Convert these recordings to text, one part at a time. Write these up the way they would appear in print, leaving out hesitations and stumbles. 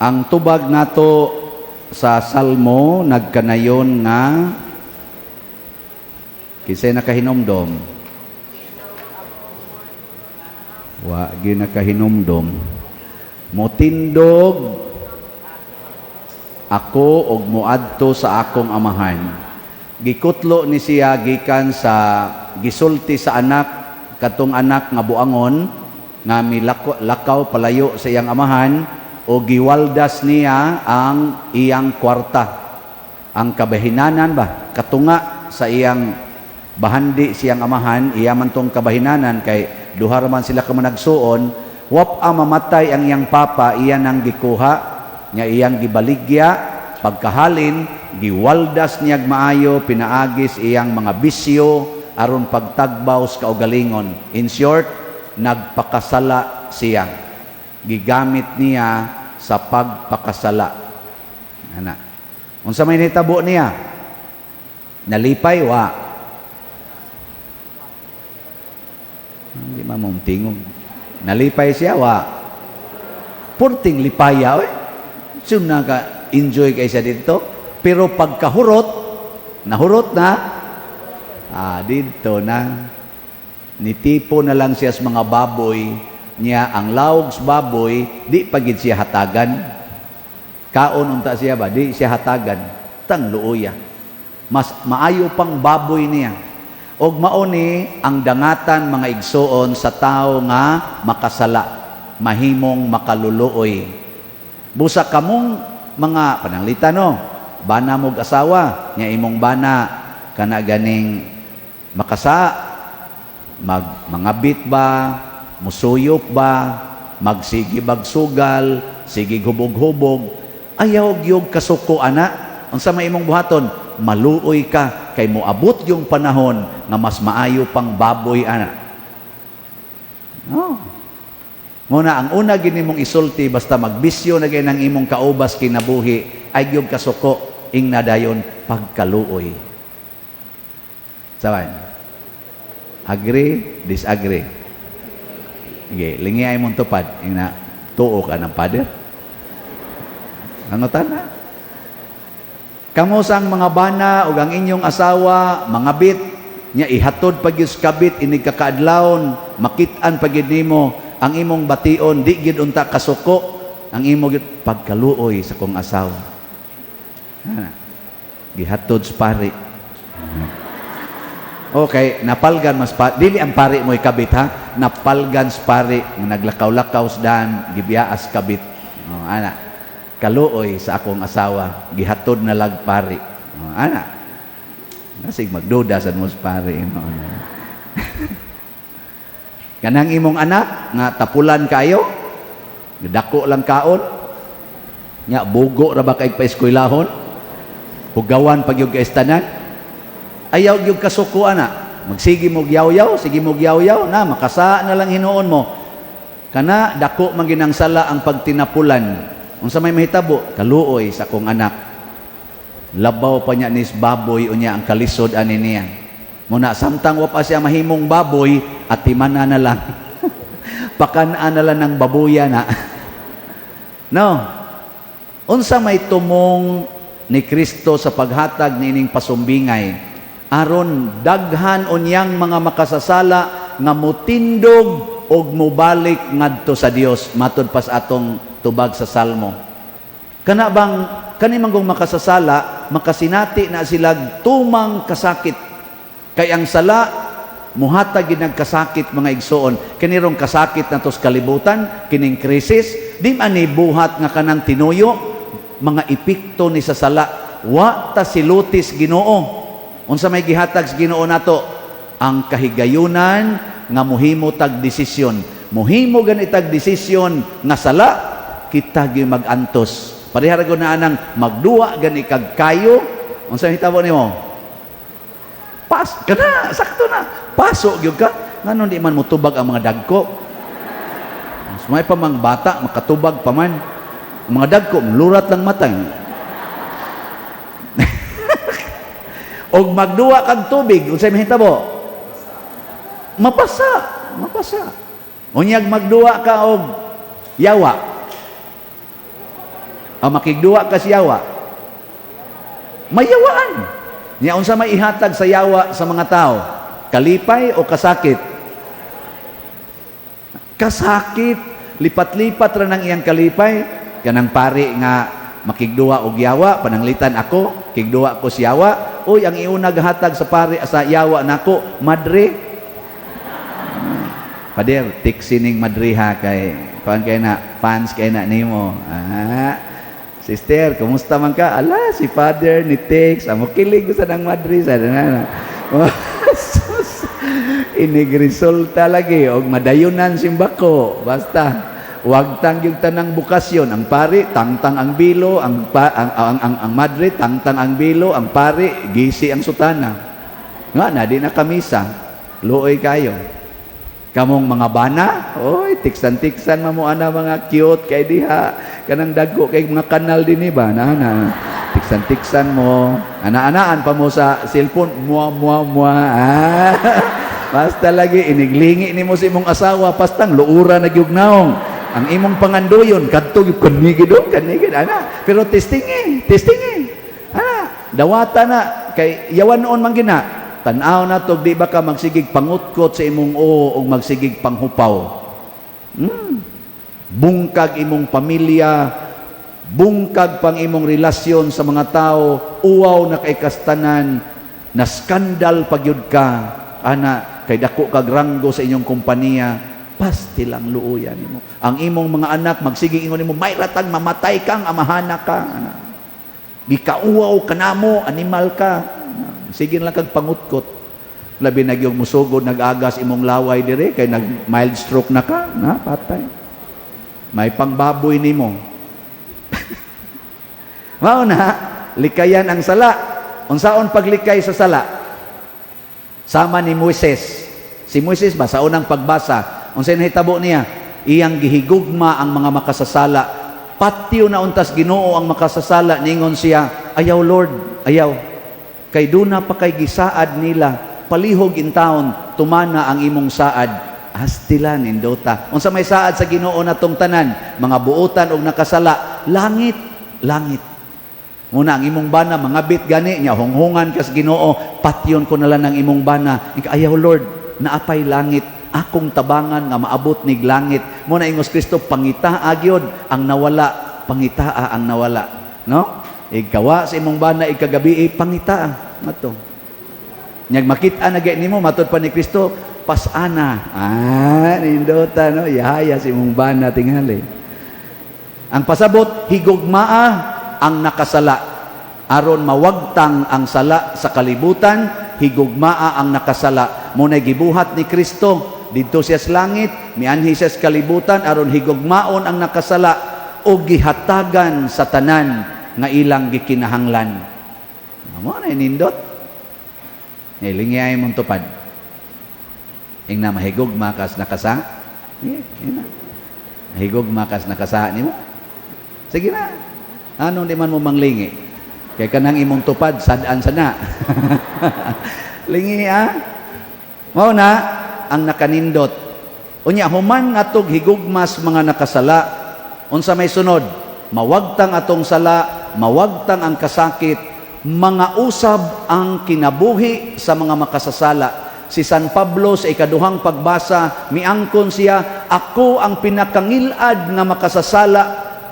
Ang tubag nato sa Salmo nagkanayon nga, kinsay nakahinomdom? Wa gyud nakahinomdom. Motindog ako og moadto sa akong amahan. Gikutlo ni siya gikan sa gisulti sa anak, katong anak nga buangon nga milakaw lakaw palayo sa iyang amahan, o giwaldas niya ang iyang kwarta, ang kabahinanan ba, katunga sa iyang bahandi siyang amahan. Iya man tong kabahinanan kay duha ra man sila ka managsuon. Wap ang mamatay ang iyang papa, iya nang gikuha nya, iyang gibaligya. Pagkahalin, giwaldas niyag maayo pinaagis iyang mga bisyo aron pagtagbaw sa kaugalingon. In short, nagpakasala siya, gigamit niya sa pagpakasala ana. Unsa may nitabo niya? Nalipay? Wa? Hindi ma mong tingog. Nalipay siya? Wa? Purting lipaya oy. Soon naka enjoy kay siya dito, pero pagkahurot, nahurot na, dito na nitipo na lang siya sa mga baboy niya. Ang lawog sa baboy, di pagid siya hatagan. Kaon unta siya ba, di siya hatagan. Tang luoya, mas maayo pang baboy niya. Og mao ni ang dangatan, mga igsuon, sa tao nga makasala, mahimong makaluluoy. Busa kamong mga pananglitan, no, bana mog asawa nya, imong bana kana ganing makasa, mag mangabit ba, musuyop ba, magsigi bagsugal, sige hubog-hubog, ayaw gyud kasuko ana. Unsa may imong buhaton? Maluoy ka kay moabot yung panahon nga mas maayo pang baboy ana. No. Nguna ang una gini mong isulti basta magbisyo na gay ng imong kaubas kinabuhi, ay gyud kasuko, ingna dayon pagkaluoy. Sawan. Agree, disagree? Sige, lingi ay mong tupad. Ingna, tuo ka ng father. Angutan na. Kamo sang mga bana ug ang inyong asawa, mga bit, nya ihatod pag gyud sa kabit inig kakaadlawon, makit-an pag gyud nimo ang imong bation, di gyud unta kasuko ang imo gyud pagkaluoy sa kong asawa. Ha. Gihatod sa pari. Okay, napalgan mas pa, dili ang pari mo ikabit ha, napalgan sa pari, naglakaw-lakaw sa daan, gibiyaas kabit. Oh, ana. Kaluoy sa akong asawa, gihatod na lag pari. Oh, ana. Nasig magduda sad mo sa pari. No, ano. Kanang imong anak nga tapulan kayo, dako lang kaon, nya bugo ra ba kay paeskwelahon, hugawan pag yung kaistanan, ayaw yung kasuko ana. Magsige mo yaw-yaw, sige mo yaw-yaw, na makasa na lang hinuon mo. Kana dako man ginang sala ang pagtinapulan. Unsa may mahitabo? Kaluoy sa akong anak. Labaw pa niya nis baboy, unya ang kalisod ani niya. Muna samtang wa pa siya mahimong baboy, atimana na lang. Pakan-an na lang ng babuya na. No. Unsa may tumong ni Kristo sa paghatag niining pasumbingay? Aron daghan unyang mga makasasala nga mutindog og mobalik ngadto sa Dios, matud pa sa atong tubag sa Salmo. Kana bang kani manggong makasasala, makasinati na sila tumang kasakit, kay ang sala muhatag gid kasakit, mga igsuon. Kinirong kasakit nato sa kalibutan, kining krisis, di man ni buhat nga kanang tinuyo, mga epekto ni sa sala. Wa ta silutis Ginoo. Unsa may gihatag sa Ginoo nato? Ang kahigayunan nga muhimo tag desisyon. Muhimo gani tag desisyon nga sala, kita gyud magantos. Pareha ra na anang magduwa gani kag kayo, unsa hitabo nimo? Pas kana sakto na. Paso gyud ka. Ngano di man motubag ang mga dagko? Mas may pa mang bata makatubag pa man. Ang mga dagko lurat lang matang. Og magduwa kag tubig, unsay mahitabo? Mapasa, mapasa. Unyag magduwa ka og yawa. Ang makigduwa ka sa yawa, mayawaan. Nya unsa may ihatag sa yawa sa mga tao? Kalipay o kasakit? Kasakit. Lipat-lipat ra nang iyang kalipay. Kanang pari nga makigduwa og yawa, pananglitan ako, kigduwa ko si yawa. Uy, ang iuna gahatag sa pari sa yawa nako, madre. Pader, tiksi ning madre ha, kay kuan kay na fans kay na nimo. Ah, sister, kumusta man ka? Ala, si father ni text, amo kilig ko sa nang madre sa na. Na. Sus, inig resulta lagi og madayunan simbako. Basta wagtang yung tanang bukasyon, ang pari tangtang ang bilo, ang pa, ang madre tangtang ang bilo, ang pari gisi ang sutana. Nga na di na kamisa. Luoy kayo. Kamong mga bana, oy, tiksan-tiksan mo ana mga cute kay diha. Kanang dagko kay mga kanal dinhi ba na na. Tiksan-tiksan mo, ana-anaan pa mo sa cellphone, mua mua mua. Ah. Basta lagi iniglingi nimo sa imong asawa, pastang luura na gyud naong. Ang imong pangandoyon kadto gyud kanigid do, kanigid ana. Pero testing eh, testing eh. Ana, dawata na kay yawan noon man gina. Tan-aw na to, di ba ka magsigig pangutkot sa imong o o magsigig panghupaw. Bungkag imong pamilya, bungkag pang imong relasyon sa mga tao, uwaw na kay kastanan, na skandal pagyud ka, ana, kay dako kag ranggo sa inyong kompanya, pasti lang luoyan nimo. Ang imong mga anak magsigig ingon nimo, may ratag mamatay kang amahana ka. Ana. Gikauwaw ka namo, animal ka. Sige lang kag pangutkot. Labi na gyud musugod nag-agas imong laway dire kay nag mild stroke na ka, na patay. May pangbaboy nimo. Mao na, likayan ang sala. Unsaon paglikay sa sala? Sama ni Moises. Si Moises ba sa unang pagbasa, unsay nahitabo niya? Iyang gihigugma ang mga makasasala. Patyo na untas Ginoo ang makasasala, ningon siya, "Ayaw, Lord, ayaw. Kay duna pa kay gisaad nila, palihog in town, tumana ang imong saad." Astila nindota. Unsa may saad sa Ginoo natong tanan, mga buotan og nakasala? Langit, langit. Muna ang imong bana mangabit gani niya, hunghungan kas Ginoo, patyon ko na lang ang imong bana. Ika, "Ayaw, Lord, naapay langit, akong tabangan nga maabot nig langit." Muna ingos Kristo, pangitaa gyud ang nawala, pangitaa ang nawala, no? Ikawa sa imong bana ikagabi, pangitaa mato. Nyag makita na gay nimo, matod pa ni Kristo, pasana. Ah, nindota no, yahaya sa imong bana tingali. Ang pasabot, higugmaa ang nakasala. Aron mawagtang ang sala sa kalibutan, higugmaa ang nakasala. Muna'y gibuhat ni Kristo, didto siya sa langit, mianhi siya sa kalibutan, aron higugmaon ang nakasala, o gihatagan sa tanan nga ilang gikinahanglan. Mo na nindot. Nilingi mong tupad. Ing na mahigugma kas nakasa. Yeah, yun na. Mahigugma kas nakasa nimo. Sige na. Anong di man mo manglingi? Kay kanang imong tupad, sad-an sana. Lingi ah. Mao na ang nakanindot. Unya human ngatog higugmas mga nakasala, unsa may sunod? Mawagtang atong sala, mawagtang ang kasakit, mga usab ang kinabuhi sa mga makasasala. Si San Pablo sa ikaduhang pagbasa, miangkon siya, "Ako ang pinakangilad nga makasasala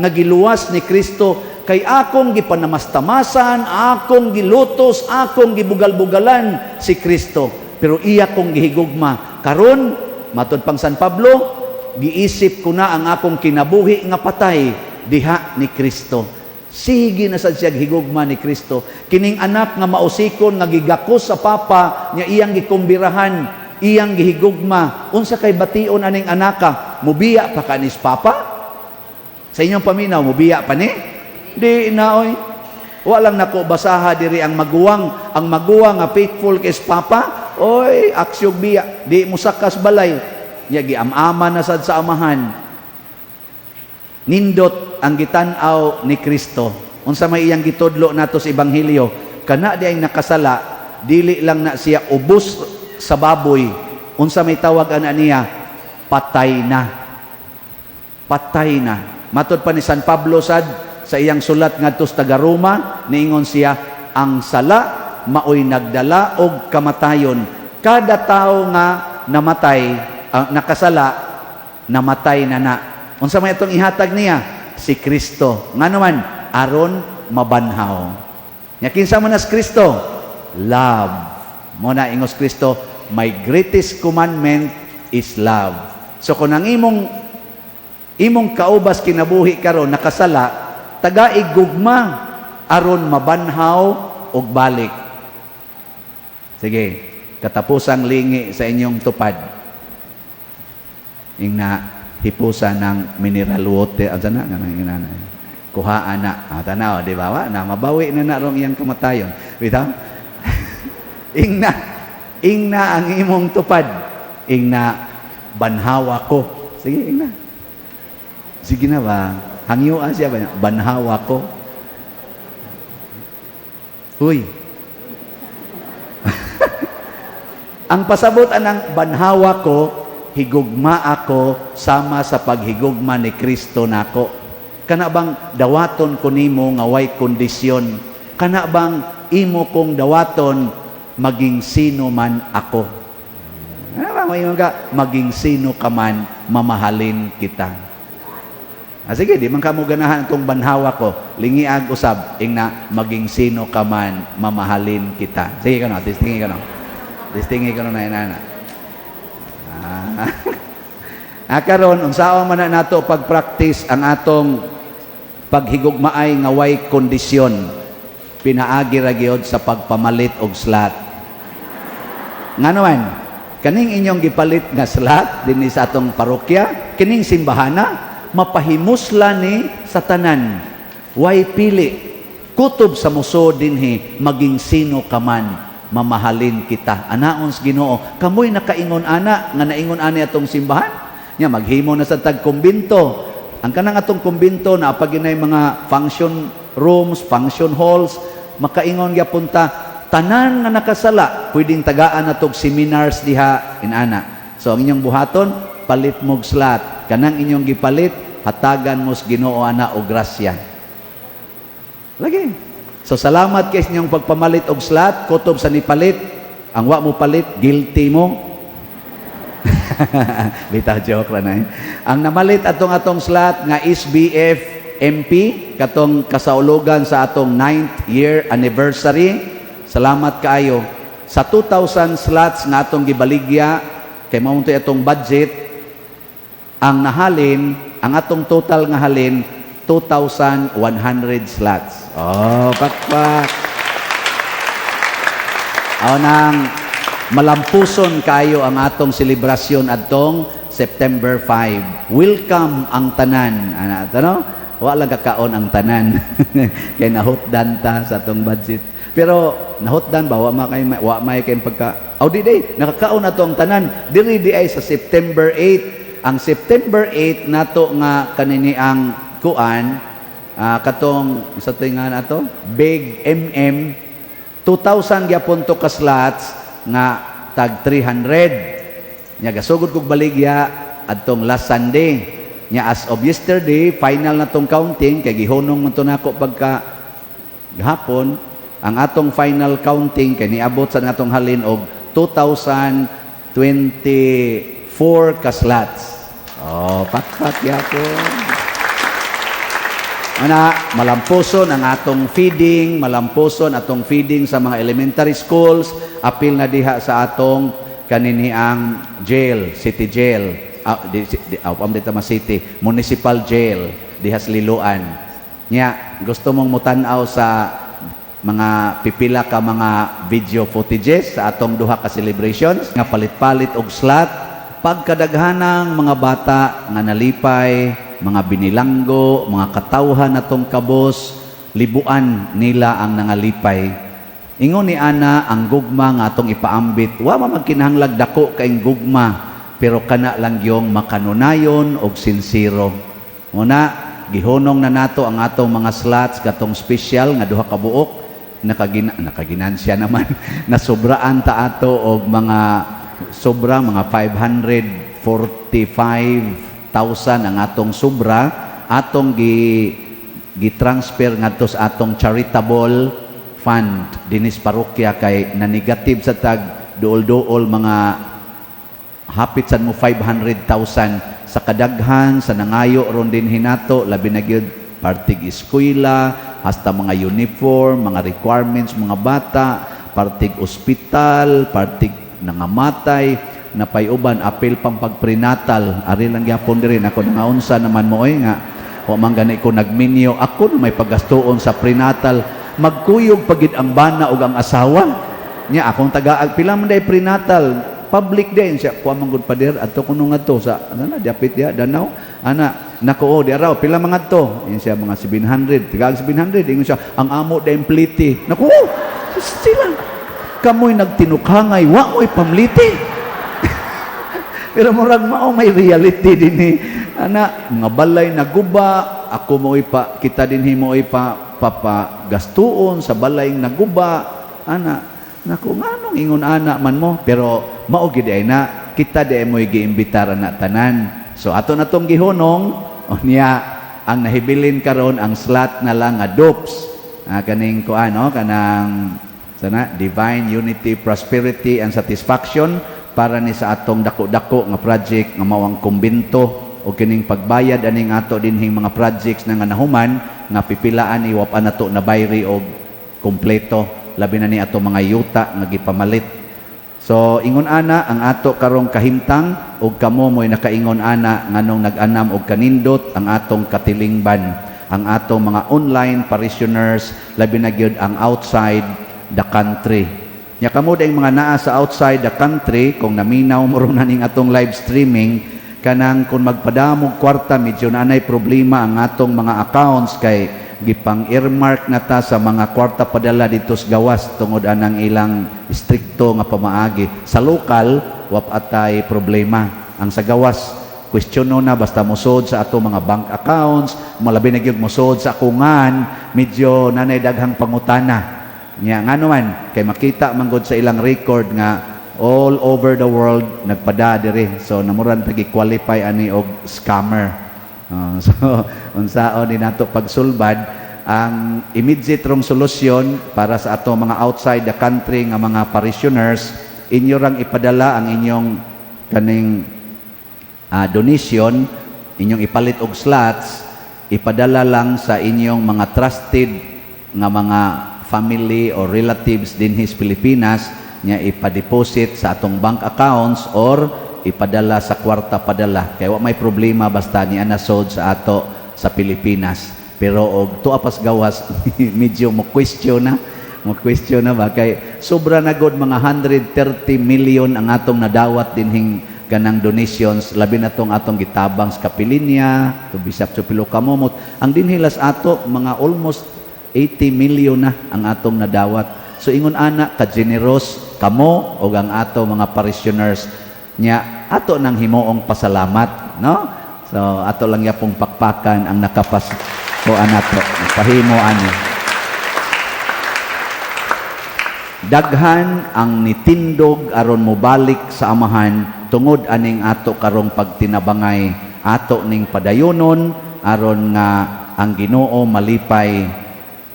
nga giluwas ni Kristo kay akong gipanamastamasan, akong gilutos, akong gibugal-bugalan si Kristo. Pero iya kong gihigugma. Karon," matod pang San Pablo, "giisip ko na ang akong kinabuhi nga patay diha ni Kristo." Sige na sad siya higugma ni Kristo. Kining anak nga mausikon nga gigakos sa papa nya iyang gikumbirahan, iyang gihigugma. Unsa kay bation aning anaka? Mubiya pa kanis papa? Sa inyong paminaw, mubiya pa ni? Di na oy. Walang nako basaha diri ang maguwang, ang maguwang nga faithful kay papa, oy, aksyog biya, di mo sakas balay. Nya giam-ama na sad sa amahan. Nindot ang gitan-aw ni Kristo. Unsa may iyang gitudlo nato sa ebanghelyo? Kana di ay nakasala, dili lang na siya ubos sa baboy. Unsa may tawag ana niya? Patay na. Patay na. Matod pa ni San Pablo sad Sa iyang sulat ngadto sa taga-Roma, niingon siya, ang sala maoy nagdala og kamatayon. Kada tao nga namatay, nakasala, namatay na na. Unsa may itong ihatag niya? Si Kristo. Ngano man? Aron mabanhaw. Nya kinsa man as Kristo? Love. Mao na ingos Kristo, "My greatest commandment is love." So kung ang imong imong kaubas kinabuhi karon nakasala, tagaig gugma aron mabanhaw og balik. Sige, katapusang lingi sa inyong tupad. Ingna hipusa ng mineral water. Ano na? Nga na, na. Kuhaan na. Ah, tanaw, di ba? Wa, na mabawi na na rong iyang kamatayon. Bitaw? Ingna, ingna ang imong tupad. Ingna, "Banhawa ko." Sige, ingna. Sige na ba? Hangyuan siya ba? "Banhawa ko." Huy. Ang pasabot anang "banhawa ko", higugma ako sama sa paghigugma ni Kristo nako. Kana bang dawaton ko nimo nga way kondisyon? Kana bang imo kong dawaton maging sino man ako? Ano ba mo ka maging sino ka man, mamahalin kita? Ah, sige, di man ka mo ganahan itong "banhawa ko". Lingiag usab, ingna, "Maging sino ka man, mamahalin kita." Sige ka no, testingi ka no. Testingi ka no na inana. Ah. Ah, karon unsaon man na nato pag-practice ang atong paghigugmaay nga way kondisyon? Pinaagi ra gyud sa pagpamalit og slot. Ngano man, kaning inyong gipalit nga slot dinhi sa atong parokya, kining simbahana, mapahimusla ni sa tanan. Way pili. Kutob sa muso dinhi, maging sino ka man, mamahalin kita. Anaon sa Ginoo, kamoy nakaingon ana nga naingon ani atong simbahan. Nya maghimo na sa tag kumbinto. Ang kanang atong kumbinto na pag mga function rooms, function halls, makaingon gyapon ta tanan nga nakasala, pwedeng tagaan na tog seminars diha inana. So ang inyong buhaton, palit mog slot. Kanang inyong gipalit, hatagan mo sa Ginoo ana og grasya. Lagi. So salamat kay inyong pagpamalit og slot, kutob sa nipalit. Ang wa mo palit, guilty mo. Bitaw, joke ra na eh. Ang namalit atong atong slot nga SBF MP katong kasaulugan sa atong 9th year anniversary. Salamat kaayo. Sa 2,000 slots nga atong gibaligya kay mao atong budget, ang nahalin, ang atong total nga halin, 2,100 slots. Oh, pakpak. Aw nang malampuson kayo ang atong selebrasyon adtong September 5. Welcome ang tanan. Ana, tano? Wa lang kakaon ang tanan. Kay nahutdan ta sa atong budget. Pero nahutdan ba, wa may kay pagka. Aw di day, nakakaon ato ang tanan. Diri di ay sa September 8. Ang September 8 nato nga kanini ang kuan, katong sa tingan ato Big MM, 2,000 gyapon to ka slots nga tag 300. Nya gasugod kog baligya adtong last Sunday. Nya as of yesterday, final na tong counting kay gihunong man to nako pagka gahapon. Ang atong final counting kay niabot sa atong halin og 2,024 ka slots. Oh, pakpak gyapon. Ana, malampuson ang atong feeding, malampuson atong feeding sa mga elementary schools, apil na diha sa atong kaniniang jail, city jail, di, dito ma city, municipal jail, diha sa Liloan. Nya, gusto mong mutan-aw sa mga pipila ka mga video footages sa atong duha ka celebrations nga palit-palit og slot, pagkadaghanang mga bata nga nalipay, mga binilanggo, mga katawhan atong kabos, libuan nila ang nangalipay. Ingon ni ana ang gugma nga atong ipaambit, wa man magkinahanglag dako kaing gugma, pero kana lang yung makanunayon og sinsero. Muna gihunong na nato ang atong mga slots katong special nga duha ka buok, nakaginansya naman, nasobraan ta ato og mga sobra, mga 545,000 ang atong sobra, atong gi gi-transfer ngadto sa atong charitable fund dinis parokya kay na negative sa tag duol-duol, mga hapit sad mo 500,000 sa kadaghan sa nangayo ron dinhi nato, labi na gyud partig eskwela, hasta mga uniform, mga requirements mga bata, partig ospital, partig nangamatay napay uban, apil pang pagprenatal. Ari lang gyapon diri nako, nangaunsa naman mo oy nga wa man gani ko nagminyo, ako na may pagastuon sa prenatal. Magkuyog pagid ang bana ug ang asawa nya. Akong tagaag, "Pila man day prenatal?" "Public din siya." "Kuha man gud, pader, adto kuno ngadto sa ano na dapit diha Danao ana." "Nako, oh, di araw pila man ngadto?" Ingon siya, "Mga 700." Tagaag 700. Ingon siya, "Ang amo day pliti." Nako, sila kamoy nagtinukangay, wa mo'y pamliti. Pero murag mao may reality dinhi ana, mga balay naguba. Ako mo'y pa, kita dinhi mo'y pa papagastuon sa balay naguba ana. Nako, nganong ingon ana man mo? Pero mao gid ay na kita di mo'y giimbitar na tanan. So ato na tong gihunong. Unya ang nahibilin karon, ang slot na lang nga DUPS, kaning kuan no, kanang sana Divine Unity, Prosperity and Satisfaction, para ni sa atong dako-dako nga project nga mao ang kumbento o kining pagbayad aning ato dinhing mga projects na nga nahuman, nga pipilaan iwap nato na bayri og kompleto, labi na ni ato mga yuta nga gipamalit. So ingon ana ang ato karong kahimtang, ug kamo mo'y nakaingon ana nganong nag-anam og kanindot ang atong katilingban, ang atong mga online parishioners, labi na gyud ang outside the country. Nya kamo dayong mga naa sa outside the country, kung naminaw mo ron ning atong live streaming, kanang kung magpadamog kwarta, medyo naanay problema ang atong mga accounts kay gipang earmark na ta sa mga kwarta padala dito sa gawas tungod anang ilang strikto nga pamaagi. Sa lokal, wap atay problema. Ang sa gawas, questiono na basta mosod sa ato mga bank accounts, malabi na gyud mosod sa akungan, medyo nanay daghang pangutana. Nya ngano man kay makita man gud sa ilang record nga all over the world nagpada diri. So namuran tagi qualify ani og scammer. So unsaon ni nato pagsulbad ang immediate rong solusyon para sa ato mga outside the country nga mga parishioners, inyo rang ipadala ang inyong kaning donation, inyong ipalit og slots, ipadala lang sa inyong mga trusted nga mga family or relatives dinhi sa Pilipinas, nya ipa-deposit sa atong bank accounts or ipadala sa kwarta padala kay wa may problema basta niya nasod sa ato sa Pilipinas. Pero og tuwa pas gawas, medyo mo question na ba kay sobra na god, mga 130 million ang atong nadawat dinhing ganang donations, labi na tong atong gitabang sa Kapilinya to Bishop Chupilo Kamomot. Ang dinhilas ato, mga almost 80 million na ang atong nadawat. So ingon ana ka generous kamo og ang ato mga parishioners, nya ato nang himuong pasalamat, no? So ato lang yapong pakpakan ang nakapas o anato pahimo ani. Daghan ang nitindog aron mobalik sa Amahan tungod aning ato karong pagtinabangay. Ato ning padayonon aron nga ang Ginoo malipay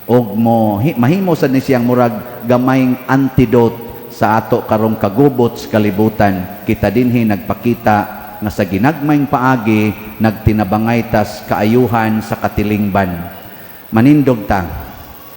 og mo mahimo sad ni siyang murag gamayng antidote sa ato karong kagubot sa kalibutan. Kita dinhi nagpakita nga sa ginagmayng paagi nagtinabangay tas kaayuhan sa katilingban. Manindog ta.